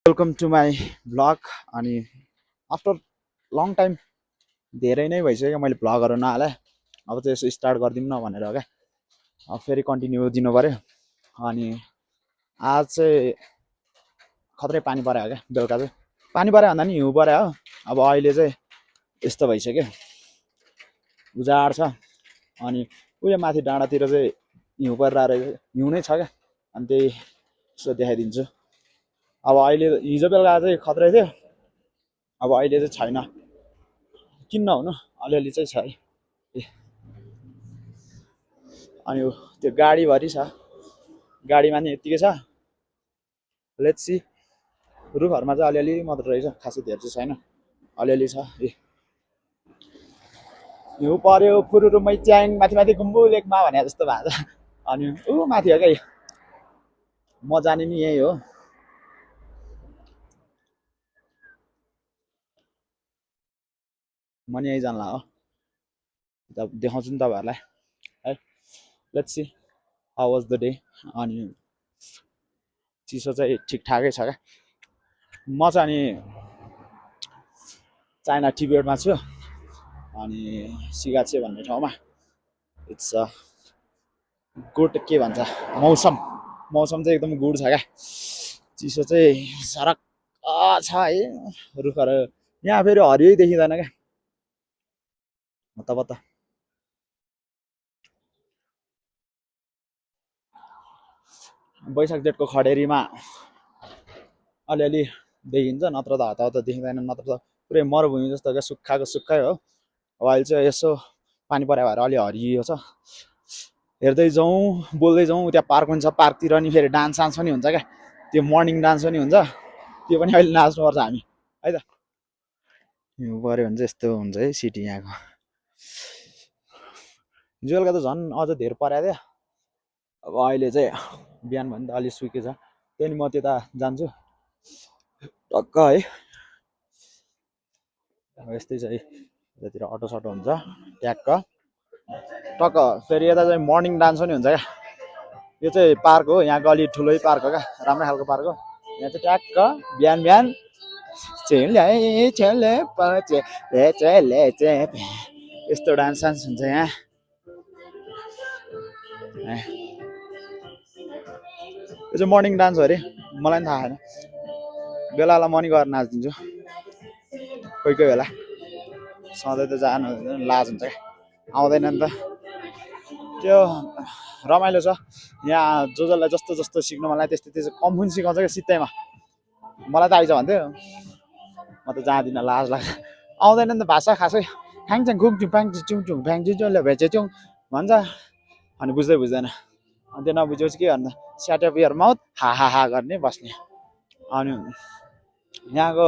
Welcome to my vlog. अनि after long time धेरै नै भइसक्यो मैले भ्लगहरू नहाले। अब चाहिँ यसो स्टार्ट गरिदिउँ न भनेर हो क्या। अब फेरि कन्टिन्यू दिनु पऱ्यो। अनि आज चाहिँ खत्रै पानी पऱ्यो हो क्या। बेलुका चाहिँ पानी पऱ्यो भन्दा नि हिउँ पऱ्यो हो। अब अहिले चाहिँ यस्तो भइसक्यो, उजाड छ। अनि उयो माथि डाँडातिर चाहिँ हिउँ परिरहेको रहेछ, हिउँ नै छ क्या। अनि त्यही यसो देखाइदिन्छु। अब अहिले हिजो बेलुका चाहिँ खत्रै थियो, अब अहिले चाहिँ छैन। किन नहुनु, अलिअलि चाहिँ छ है। अनि त्यो गाडीभरि छ, गाडीमा नि यत्तिकै छ। Let's see. रुखहरूमा चाहिँ अलिअलि मात्र रहेछ, खासै धेरै चाहिँ छैन, अलिअलि छ। हिउँ पर्यो फुरुरुमै च्याङ माथि माथि गुम्बु लेकमा भने जस्तो भएको छ। अनि माथि हो क्या, म जाने नि यही हो। म नि यही जानला हो, देखाउँछु नि तपाईँहरूलाई है। Let's see how was the day. अनि चिसो चाहिँ ठिकठाकै छ क्या। म चाहिँ अनि चाइना टिबेटमा छु। अनि सिगाचे भन्ने ठाउँमा इट्स गुड, के भन्छ, मौसम चाहिँ एकदम गुड छ क्या। चिसो चाहिँ सरक छ है। रुखहरू यहाँ फेरि हरियै देखिँदैन क्या, हतपत्त। वैशाख जेठको खडेरीमा अलिअलि देखिन्छ, नत्र त हताहत देखिँदैन। नत्र त पुरै मरुभूमि जस्तो क्या, सुक्खाको सुक्खै हो। अब अहिले चाहिँ यसो पानी पऱ्यो भएर अलि हरियो छ। हेर्दै जाउँ बोल्दै जाउँ। त्यहाँ पार्क पनि छ, पार्कतिर नि फेरि डान्स सान्स पनि हुन्छ क्या। त्यो मर्निङ डान्स पनि हुन्छ, त्यो पनि अहिले नाच्नुपर्छ हामी है त। हिउँ पऱ्यो भने चाहिँ यस्तो हुन्छ है सिटी यहाँको। हिजो बेलुका त झन् अझ धेरै परेको थियो। अब अहिले चाहिँ बिहान भने त अलिक सुकेको छ। त्यही म त्यता जान्छु टक्क है। यस्तै छ है, यतातिर अटो सटो हुन्छ ट्याक्क टक्क। फेरि यता चाहिँ मर्निङ डान्स पनि हुन्छ क्या। यो चाहिँ पार्क हो, यहाँको अलिक ठुलै पार्क हो क्या, राम्रै खालको पार्क हो। यहाँ चाहिँ ट्याक्क बिहान बिहान यस्तो डान्स सान्स हुन्छ यहाँ। यो चाहिँ मर्निङ डान्स हो अरे, मलाई पनि थाहा छैन। बेला बेला म नि गएर नाचिदिन्छु कोही कोही बेला। सधैँ त जानु लाज हुन्छ क्या, आउँदैन नि त। त्यो रमाइलो छ यहाँ। जसलाई जस्तो जस्तो सिक्नु मलाई त्यस्तो त्यस्तो कम पनि सिकाउँछ क्या सित्तैमा। मलाई त आइज भन्थ्यो, म त जाँदिनँ, लाज लाग्छ। आउँदैन नि त भाषा खासै। फ्याङच्याङ खुङचुङ फ्याङचुङ चुङचुङ फ्याङचुङ भेचेचुङ भन्छ, अनि बुझ्दै बुझ्दैन। अनि त्यो नबुझेपछि के गर्नु, स्याट अप योर माउथ, हा हा हा गर्ने बस्ने। अनि यहाँको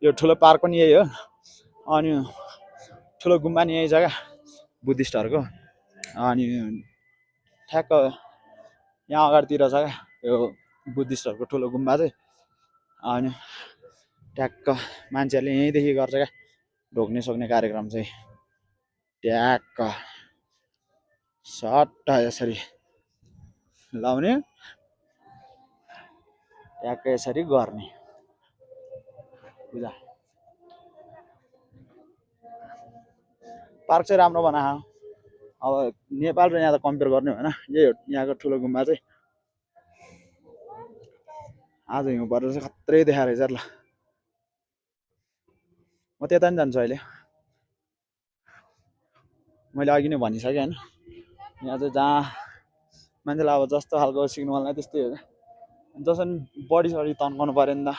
यो ठुलो पार्क पनि यही हो। अनि ठुलो गुम्बा नि यही छ क्या, बुद्धिस्टहरूको। अनि ठ्याक्क यहाँ अगाडितिर छ क्या यो बुद्धिस्टहरूको ठुलो गुम्बा चाहिँ। अनि ट्याक्क मान्छेहरूले यहीँदेखि गर्छ क्या ढोग्ने सोक्ने कार्यक्रम चाहिँ। ट्याक्क सट्ट यसरी लाउने, ट्याक्क यसरी गर्ने बुझा। पार्क चाहिँ राम्रो बनायो। अब नेपाल र यहाँ त कम्पेयर गर्ने भएन, यही हो यहाँको ठुलो गुम्बा चाहिँ। आज हिउँ परेर चाहिँ खत्रै देखाएर रहेछ ल। म त्यता नि जान्छु अहिले, मैले अघि नै भनिसकेँ होइन। यहाँ चाहिँ जहाँ मान्छेलाई अब जस्तो खालको सिक्नु मलाई त्यस्तै हो क्या। जसरी बडी सडी तन्काउनु पऱ्यो नि त,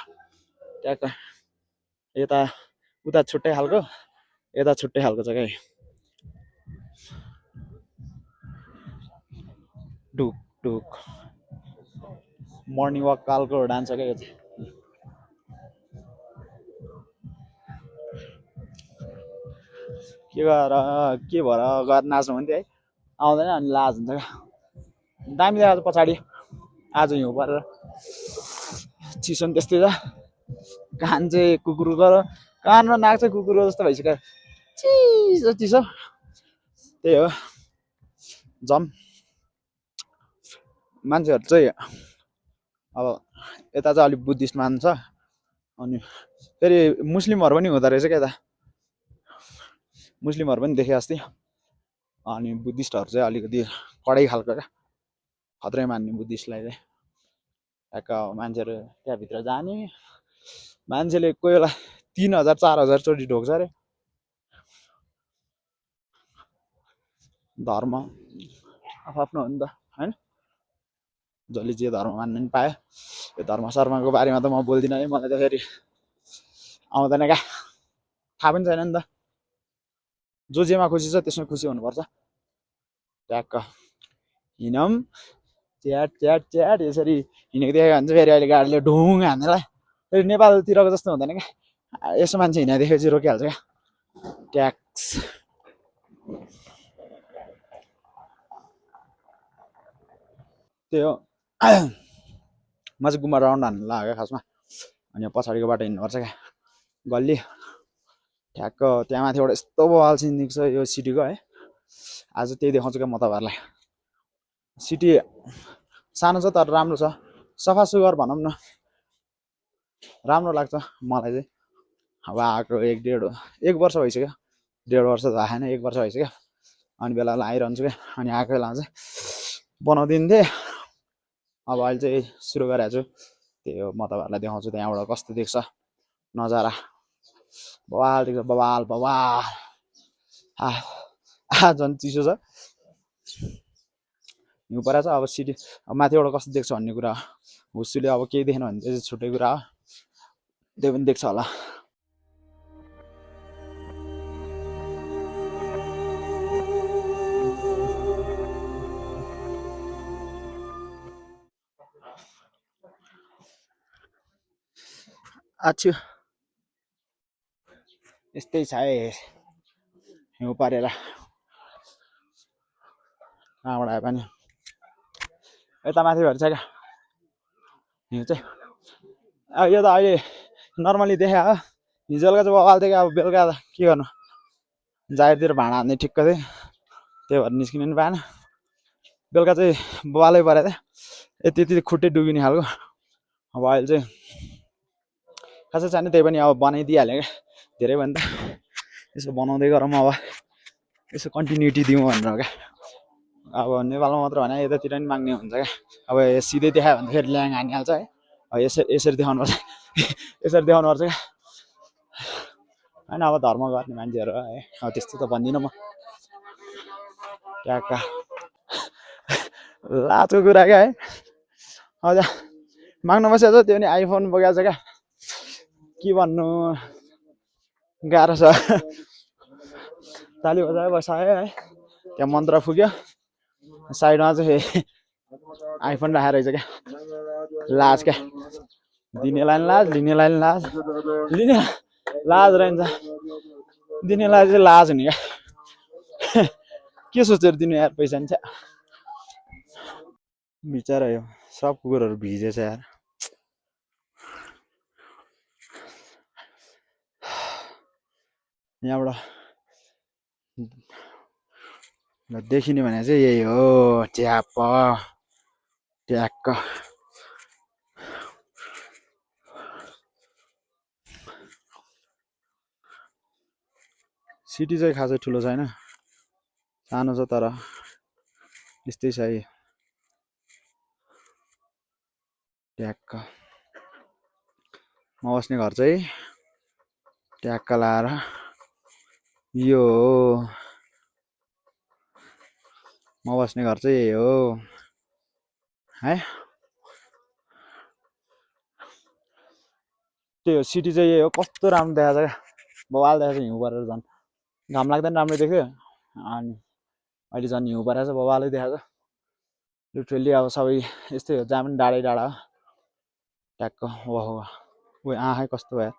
ट्याक्क यता उता छुट्टै खालको, यता छुट्टै खालको छ क्या। ढुक ढुक मर्निङ वाक कालको डान्स हो क्या यो चाहिँ। के गरेर के भएर गएर नाच्नु भन्थ्यो है, आउँदैन। अनि लाज हुन्छ क्या। दामी देखाएको पछाडि आज हिउँ परेर, चिसो पनि त्यस्तै छ। कान चाहिँ कुकुरको, कान र नाक चाहिँ कुकुरको जस्तो भइसक्यो, चिसो चिसो। त्यही हो जम। मान्छेहरू चाहिँ अब यता चाहिँ अलिक बुद्धिस्ट मान्छ, अनि फेरि मुस्लिमहरू पनि हुँदो रहेछ क्या त मुस्लिमहरू पनि देखेँ अस्ति अनि बुद्धिस्टहरू चाहिँ अलिकति कडै खालको क्या खत्रै मान्ने बुद्धिस्टलाई चाहिँ ट्याक्क मान्छेहरू त्यहाँभित्र जाने मान्छेले कोही बेला 3000 4000 चोटि ढोग्छ अरे धर्म आफ्नो हो नि त होइन जसले जे धर्म मान्नु पनि पायो यो धर्म शर्माको बारेमा त म बोल्दिनँ है मलाई त फेरि आउँदैन क्या थाहा पनि छैन नि त जो जेमा खुसी छ त्यसमा खुसी हुनुपर्छ ट्याक्क हिँडौँ च्याट च्याट च्याट यसरी हिँडेको देखेको भने चाहिँ फेरि अहिले गाडीले ढुङ हान्नेलाई फेरि नेपालतिरको जस्तो हुँदैन क्या यसो मान्छे हिँडेको देखेपछि रोकिहाल्छ क्या ट्याक्स त्यही हो म चाहिँ गुम्बा राउन्ड हान्नु लाग्यो खासमा अनि पछाडिको बाटो हिँड्नुपर्छ क्या गल्ली ठ्याक्क त्यहाँ माथिबाट यस्तो बवाल सिन देख्छ यो सिटीको है आज त्यही देखाउँछु क्या म तपाईँहरूलाई सिटी सानो छ तर राम्रो छ सफा सुग्घर भनौँ न राम्रो लाग्छ मलाई चाहिँ अब आएको एक वर्ष भइसक्यो 1.5 वर्ष त आएन 1 वर्ष भइसक्यो अनि बेला बेला आइरहन्छु क्या अनि आएको बेला चाहिँ बनाउँदिन्थेँ अब अहिले चाहिँ सुरु गरेको छु त्यही हो म तपाईँहरूलाई देखाउँछु त्यहाँबाट कस्तो देख्छ नजारा बवाल देख्छ बवाल बवाल झन् चिसो छ हिउँ परेको छ अब सिटी अब माथिबाट कस्तो देख्छ भन्ने कुरा हुस्सुले अब केही देखेन भने चाहिँ छुट्टै कुरा हो त्यो पनि देख्छ होला आछु यस्तै छ है हिउँ परेर कहाँबाट आयो पनि यता माथि भएर छ क्या हिउँ चाहिँ यो त अहिले नर्मली देखा हो हिजोका चाहिँ बवाल थियो क्या अब बेलुका त के गर्नु जाहेरतिर भाँडा हान्ने ठिक्क थियो त्यही भएर निस्किनु पनि पाएन बेलुका चाहिँ बवालै परेको थियो त्यति खुट्टै डुबिने खालको अब अहिले चाहिँ खासै छैन त्यही पनि अब बनाइदिइहाल्यो क्या धेरै भयो नि त यसो बनाउँदै गरौँ अब यसो कन्टिन्युटी दिउँ भनेर क्या अब नेपालमा मात्र होइन यतातिर पनि माग्ने हुन्छ क्या अब सिधै देखायो भने फेरि ल्याङ हानिहाल्छ है यसरी देखाउनुपर्छ यसरी देखाउनुपर्छ क्या होइन अब धर्म गर्ने मान्छेहरू है अब त्यस्तो त भन्दिनँ म ट्याक्क लाजको कुरा क्या है हजुर माग्नु बसेको छ त्यो पनि आइफोन बोकेको छ क्या के भन्नु गाह्रो छ ताली बजायो बसायो है त्यहाँ मन्त्र फुक्यो साइडमा चाहिँ आइफोन राखेर रहेछ क्या लाज क्या दिनेलाई पनि लाज लिनेलाई पनि लाज लिने लाज रहन्छ दिनेलाई चाहिँ लाज हुने क्या के सोचेर दिनु यार पैसा नि छ बिचरा यो सब कुकुरहरू भिजेछ यार यहाँबाट देखिने भने चाहिँ यही हो च्याप ट्याक्क सिटी चाहिँ खासै ठुलो छैन सानो छ तर यस्तै छ है ट्याक्क म बस्ने घर चाहिँ ट्याक्क लाएर यो म बस्ने घर चाहिँ यही हो है त्यही हो सिटी चाहिँ यही हो कस्तो राम्रो देखाएको छ क्या बवाल देखाएको छ हिउँ परेर झन् घाम लाग्दैन राम्रो देख्यो अनि अहिले झन् हिउँ परेको छ बवालै देखाएको छ लिटरली अब सबै यस्तै हो जहाँ पनि डाँडै डाँडा हो ट्याक्क ओहो उयो आँखै कस्तो भयो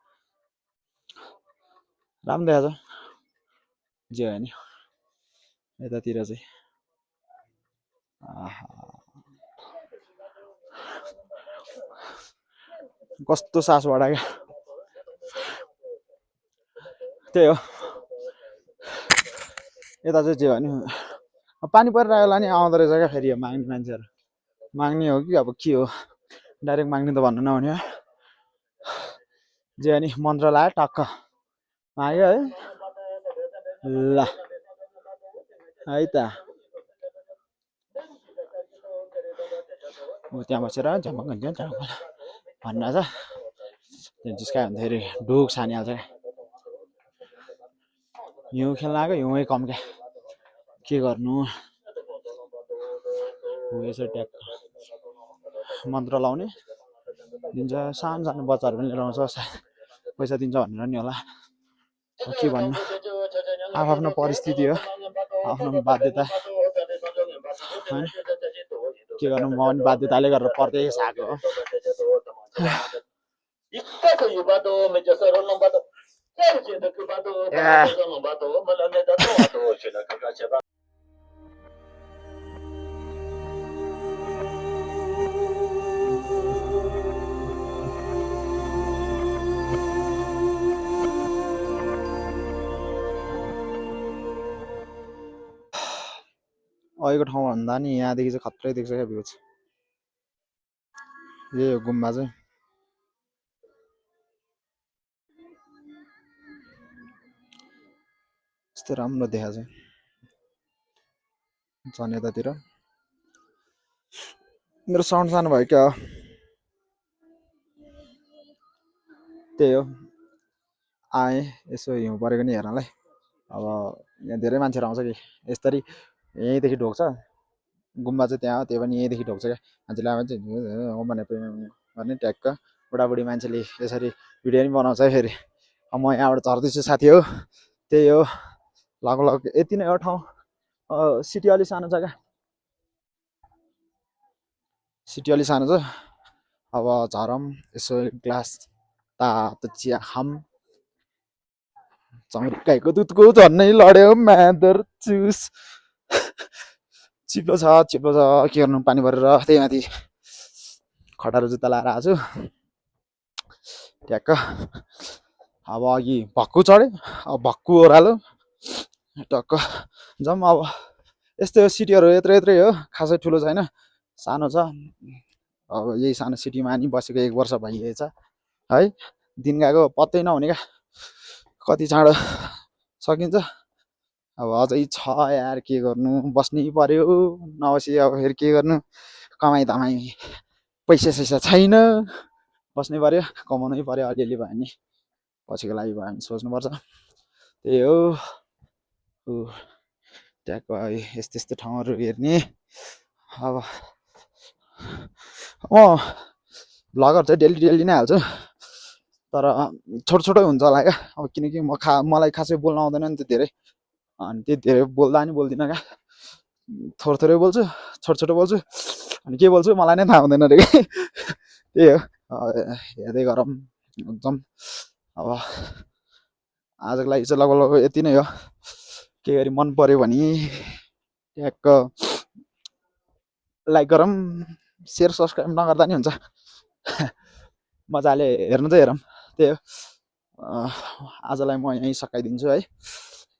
राम्रो देखाएको छ जे हो नि यतातिर चाहिँ कस्तो सासबाट क्या त्यही हो यता चाहिँ जे हो नि पानी परिरहेको होला नि आउँदो रहेछ क्या फेरि माग्ने मान्छेहरू माग्ने हो कि अब के हो डाइरेक्ट माग्ने त भन्नु नहुने जे अनि मन्त्र लायो टक्क आयो है ल है त त्यहाँ बसेर झमक हुन्छ भन्न छ त्यो जिस्कायो भन्दाखेरि ढुक छानिहाल्छ क्या हिउँ खेल्न आएको हिउँै कम क्या के गर्नु यसो ट्याक मन्त्र लाउने दिन्छ सानो सानो बच्चाहरू पनि लिएर आउँछ पैसा दिन्छ भनेर नि होला के भन्नु आफ्नो परिस्थिति हो आफ्नो बाध्यता होइन के गर्नु म पनि बाध्यताले गरेर पढ्दै आएको हो अहिलेको ठाउँमा भन्दा नि यहाँदेखि चाहिँ खत्रै देख्छ क्या भ्यू चाहिँ यही हो गुम्बा चाहिँ यस्तो राम्रो देखा चाहिँ छन् यतातिर मेरो साउन्ड सानो भयो क्या त्यही हो आएँ यसो हिउँ परेको नि हेर्नलाई अब यहाँ धेरै मान्छेहरू आउँछ कि यसरी यहीँदेखि ढोक्छ गुम्बा चाहिँ त्यहाँ हो त्यही पनि यहीँदेखि ढोक्छ क्या मान्छेले आएपछि भने ट्याक्क बुढाबुढी मान्छेले यसरी भिडियो पनि बनाउँछ है फेरि म यहाँबाट झर्दैछु साथी हो त्यही हो लगभग यति नै हो ठाउँ सिटी अलि सानो छ क्या सिटी अलि सानो छ अब झरम यसो ग्लास तातो चिया खाम गाईको दुधको झन्नै लड्यो म्यादर चुस चिप्लो छ के गर्नु पानी भरेर त्यही माथि खटारो जुत्ता लाएर आएको छु ट्याक्क अब अघि भक्कु चढ्यो अब भक्कु ओह्रालो टक्क जाउँ अब यस्तै हो सिटीहरू यत्रै हो खासै ठुलो छैन सानो छ अब यही सानो सिटीमा नि बसेको 1 वर्ष भइरहेछ है दिन गएको पत्तै नहुने क्या कति चाँडो सकिन्छ अब अझै छ यार के गर्नु बस्नै पर्यो नबसी अब फेरि के गर्नु कमाइ धमाइ पैसा सैसा छैन बस्नै पर्यो कमाउनै पर्यो अलिअलि भयो भने पछिको लागि भयो भने सोच्नुपर्छ त्यही हो ट्याक्क यस्तो यस्तो ठाउँहरू हेर्ने अब भ्लगहरू चाहिँ डेली नै हाल्छु तर छोटो हुन्छ होला क्या अब किनकि मलाई खासै बोल्न आउँदैन नि त धेरै अनि त्यही धेरै बोल्दा नि बोल्दिनँ क्या थोरै बोल्छु छोटो बोल्छु अनि के बोल्छु मलाई नै थाहा हुँदैन अरे कि त्यही हो हेर्दै गरौँ एकदम अब आजको लागि चाहिँ लगभग यति नै हो के गरी मन पर्यो भने ट्याक्क लाइक गरौँ सेयर सब्सक्राइब नगर्दा नि हुन्छ मजाले हेर्नु चाहिँ हेरौँ त्यही हो आजलाई म यहीँ सकाइदिन्छु है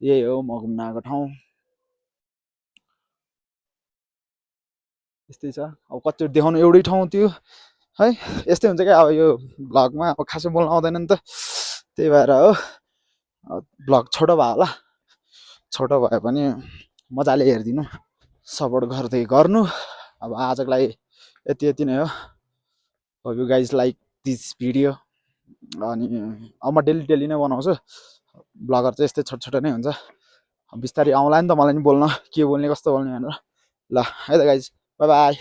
यही हो म घुम्न आएको ठाउँ यस्तै छ अब कतिचोटि देखाउनु एउटै ठाउँ त्यो है यस्तै हुन्छ क्या अब यो भ्लगमा अब खासै बोल्न आउँदैन नि त त्यही भएर हो भ्लग छोटो भयो होला छोटो भए पनि मजाले हेरिदिनु सपोर्ट गर्दै गर्नु अब आजको लागि यति नै हो hope you guys like this video अनि अब म डेली नै बनाउँछु ब्लगर चाहिँ यस्तै छोटो नै हुन्छ बिस्तारै आउँला नि त मलाई नि बोल्न के बोल्ने कस्तो बोल्ने भनेर ल है त गाइज बाई बाई